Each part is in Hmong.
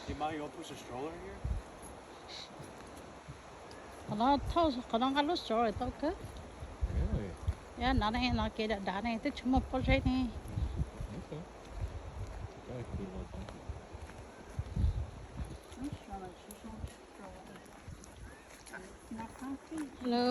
Qhov no thauj, qhov no nqa lub stroller tau kawg. Yog no ne, no kev dav dav ne, twb tsis muaj pob zeb ne. Hello.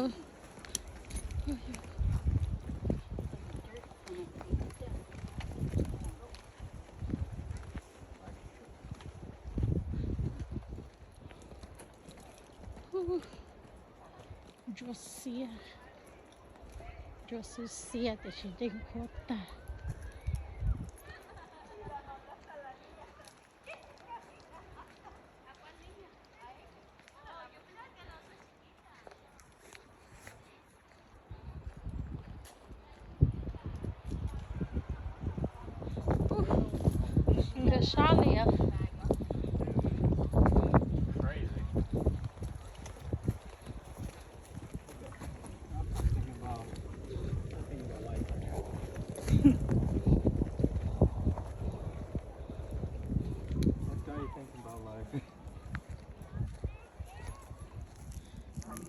Ntsuab xiab, ntsuab xub xiab tiam sis dej qhuav tag. Nkawd sab li os.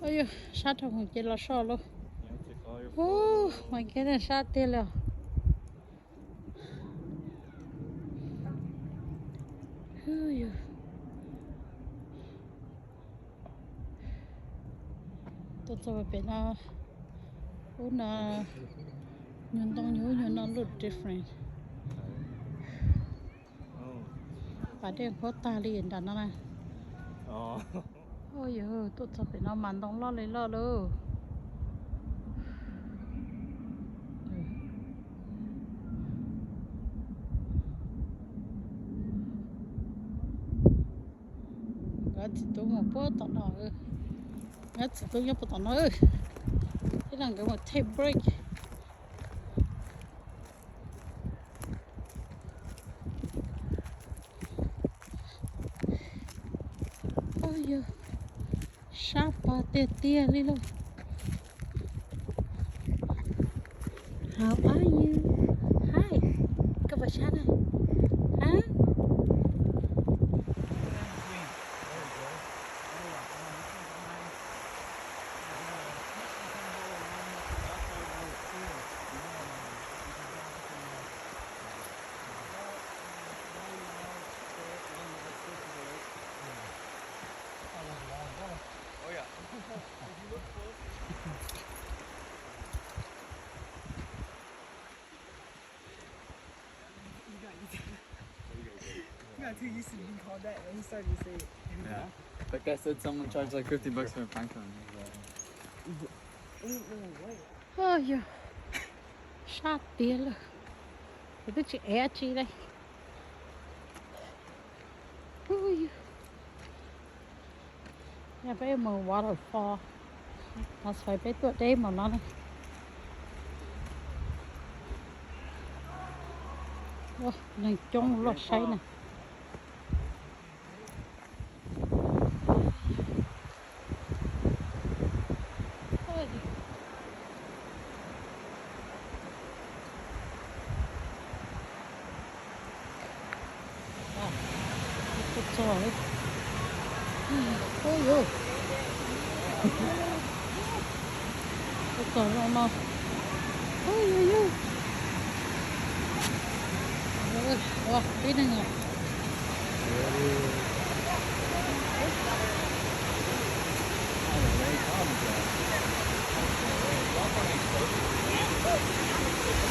Ua yog sab rau hauv ces los so lauj. Ub, mas kev sab tiag li os. Tuaj txog pem no, ub no, nyuag ntoo nyuag ub nyuag no look different. Pas dej qhuav tag li nram no na. Ua yog tuaj txog pem no mas ntoo loj li loj lauj. Nkawd txiv tub mus puag tom no, nkawd txiv tub nyob puag tom no, thiab no nkawd mus take break. Ua yog sab pog tiag tiag li lauj. How are you? Hi. Koj puas sab na? Hab? He got too used to being called that when he started to say it. Yeah. Like I said, someone charged like fifty bucks for a prank phone. He didn't know what. Ua yog sab tiag lawm, kuv twb tsis ev dab tsi li. Ua yog, yog peb mus waterfall, no xav peb tuaj deb mus no ne. Ua, neeg coob loj saib na. Ub yuj, tuaj txog no, ub yuj yuj, ua tib neeg os.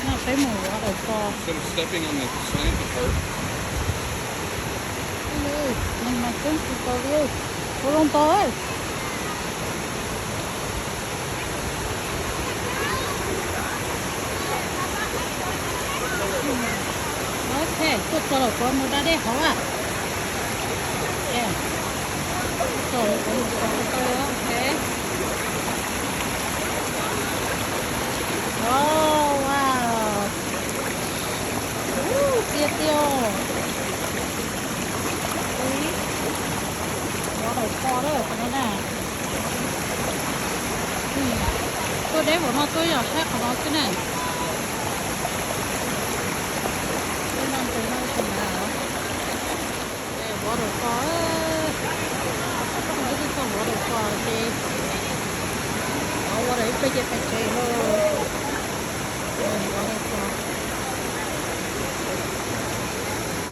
No peb mus waterfall. Instead of stepping on the sand, the cart. Neeg mas coob tsis tau li, ua zoo tau. Ok, tuaj txog lawm, kuv mus da dej hauv a. Tuaj txog lawm, kuv mus da dej, ok. Oh, wow. Ub, tiag tiag. Ub, waterfall lawm qhov no na. Tuaj deb npaum no tuaj yog saib qhov no xwb na. Waterfall. Ces ua ib pliag ces pais tsev.